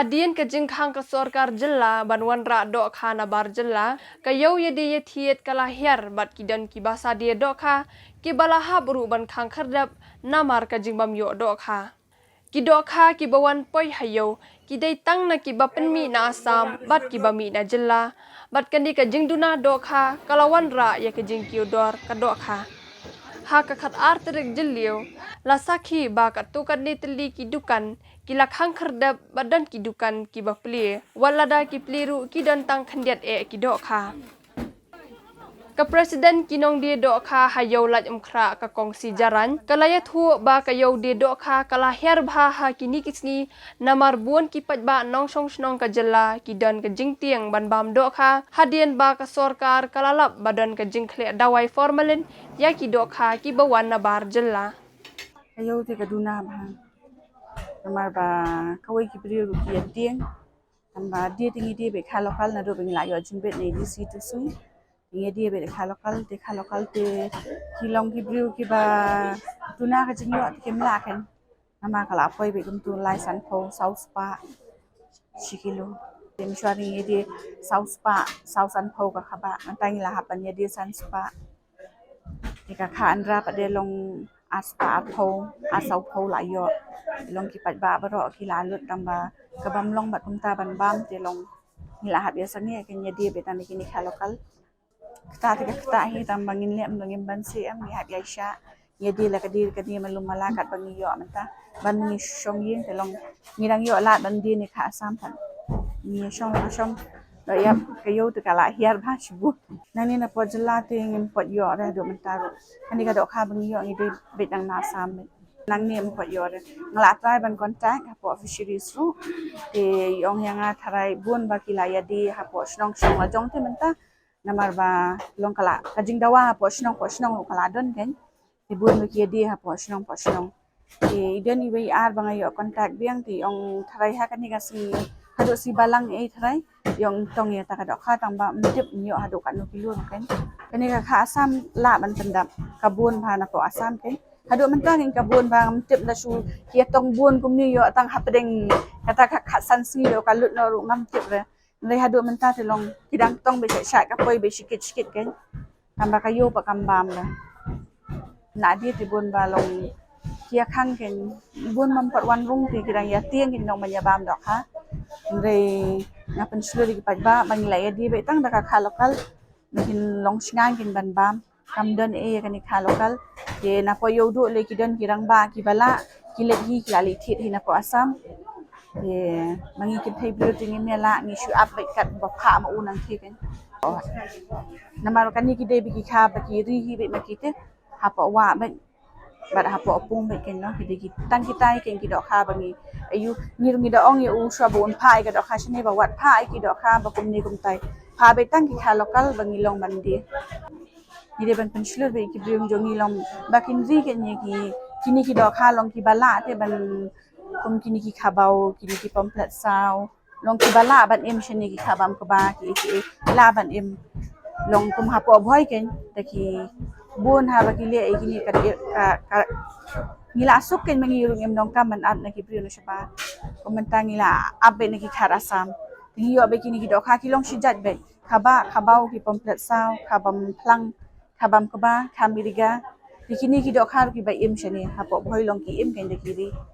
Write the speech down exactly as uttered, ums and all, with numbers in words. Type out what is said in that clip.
Hadien ka jingkhang ka sorkar jylla ban wanrah dohkha nabar jylla, ka ïew ïadie ïathied ka la hiar bad ki don ki basa die dohkha kiba la hap ruh ban khang khyrdep namar ka jingbym ïoh dohkha. Ki dohkha kiba wan poi ha ïew ki dei tang na kiba pynmih na Assam bad kiba mih na jylla, bad kane ka jingduna dohkha ka la wanrah ïa ka jingkiew dor ka dohkha. Ha ka khatar tarik Jylliew, la sakhi ba katto katne tylli ki dukan ki la khang khyrdep bad don ki dukan kiba plie, wat lada ki plie ruh ki don tang khyndiat eh ki dohkha. Ka President ki nongdie dohkha ha ïew Laitumkhrah, ka Kong C. Jarain, ka la ïathuh ba ka ïew die dohkha ka la hiar bha ha kine ki sngi namar bun ki paidbah nongshong shnong ka jylla ki don ka jingtieng ban bam dohkha hadien ba ka sorkar ka la lap ba don ka jingkhleh dawai formalin ïa ki dohkha kiba wan nabar jylla. Ka ïew te ka duna bha namar ba kawei ki briew ruh ki ïatieng. Tangba die te ngi die beit kha local naduh ba ngi la ïoh jingbit na D C Tursoi. Ngi die beit kha local te, kha local te ki long ki briew kiba duna ka jingïoh te kim lah kein. Namar ka la poi beit kumtu lai sanphew, saw spah shi kilo. Te mynshwa ngi die saw spah, saw sanphew ka khaba. Mynta ngi la hap ban ïadie san spah. Te ka kha Andhra pat de long ar spah arphew, ar sawphew la ïoh. Long ki paidbah baroh ki la lut, tangba ka bym long bad kumta ban bam te long ngi la hap ïa sangeh, ka ïadie beit tang da kine kha local. Kata te ka kata hi, tangba ngin leh em, ngim ban seh em, ngi hap ïa shah. Ïadie la ka die ka die malu mala katba ngi ïoh mynta. Ban ngi shong ïing te long ngi dang ïoh lad ban die ne kha Assam pat. Ngi shong la shong. Ba ïap ka ïew te ka la hiar bha shibun. Nangne na pdeng jylla te ngim pat ïoh re haduh mynta ruh. Kane ka dohkha ba ngi ïoh ngi dei beit nang na Assam beit. Nangne ngim pat ïoh re. Nga la try ban contact hapoh Fisheries ruh. Te ong ïa nga tharai bun ba ki la ïadie hapoh shnong shnong la jong te mynta. Namar ba long ka la ka jingdawa hapoh shnong poh shnong ruh ka la don kein. Te bun ba ki ïadie hapoh shnong poh shnong. Te i don iwei i ar ba nga ïoh contact biang te i ong tharai ha kane ka sngi haduh sngi Balang ei tharai i ong tong ïa kata ka dohkha, tangba ym tip ym ïoh haduh katno kilo kein. Kane ka kha Assam lah ban pyndap, ka bun bha napoh Assam kein. Haduh mynta kein ka bun bha, ngam tip da shu ki ïa tong bun kumne, ïoh tang hapdeng kata ka khatsan sngi ïoh ka lut noh ruh ngam tip re. Hynrei haduh mynta te long ki dang tong beit shait shait, ka poi beit shikit shikit kein. Tangba ka ïew pat kam bam re. Na die te bun ba long ki ïa khang kein, bun bym pat wan rung te ki dang ïa tieng kein nong ban ïa bam dohkha. Hynrei nga pynshlur ïa ki paidbah ba ngi la ïadie beit tang da ka kha local. Ba kin long shngain kein ban bam. Kam don ei ïa kane kha local. Te napoh ïew duh lei ki don ki rangbah kiba lah, ki leit hi ki la leit thied hi napoh Assam. Te ma ngi kynthei briew te ngim ïa lah, ngi shu ap beit kat ba phah ma u nangthie kein. Namar kane ki dei beit ki kha ba ki ri hi beit ma ki te hapoh wah beit bad hapoh pung beit kein long, ki dei ki tang kitai kein ki dohkha ba ngi, ayu, ngi ruh ngi da ong ïa u shuwa ba un phah ïa ka dohkha shane ba wat phah ïa ki dohkha ba kumne kumtai. Phah beit tang ki kha local ba ngi long ban die. Ngi dei ban pynshlur beit ki briew jong ngi long ba kin ri kein ïa ki, kine ki dohkha long kiba lah te ban kum kine ki khabaw, kine ki pomfret saw. Long kiba lah ban im shane ki khabam kaba ki, ki lah ban im. Long kum hapoh Bhoi kein da ki bun haba ki leh ïa kine ka, ka, ka, ngi la suk kein ma ngi ruh ngim donkam ban ap na ki briew na shabar. Kum mynta ngi la ap beit na ki khar Assam. Ngi ïoh beit kine ki dohkha ki long shi jait beit. Khabah, khabaw, ki pomfret saw, khabam phlang, khabam kba, kham iriga. Te kine ki dohkha ruh kiba im shane, hapoh Bhoi long ki im kein da ki ri.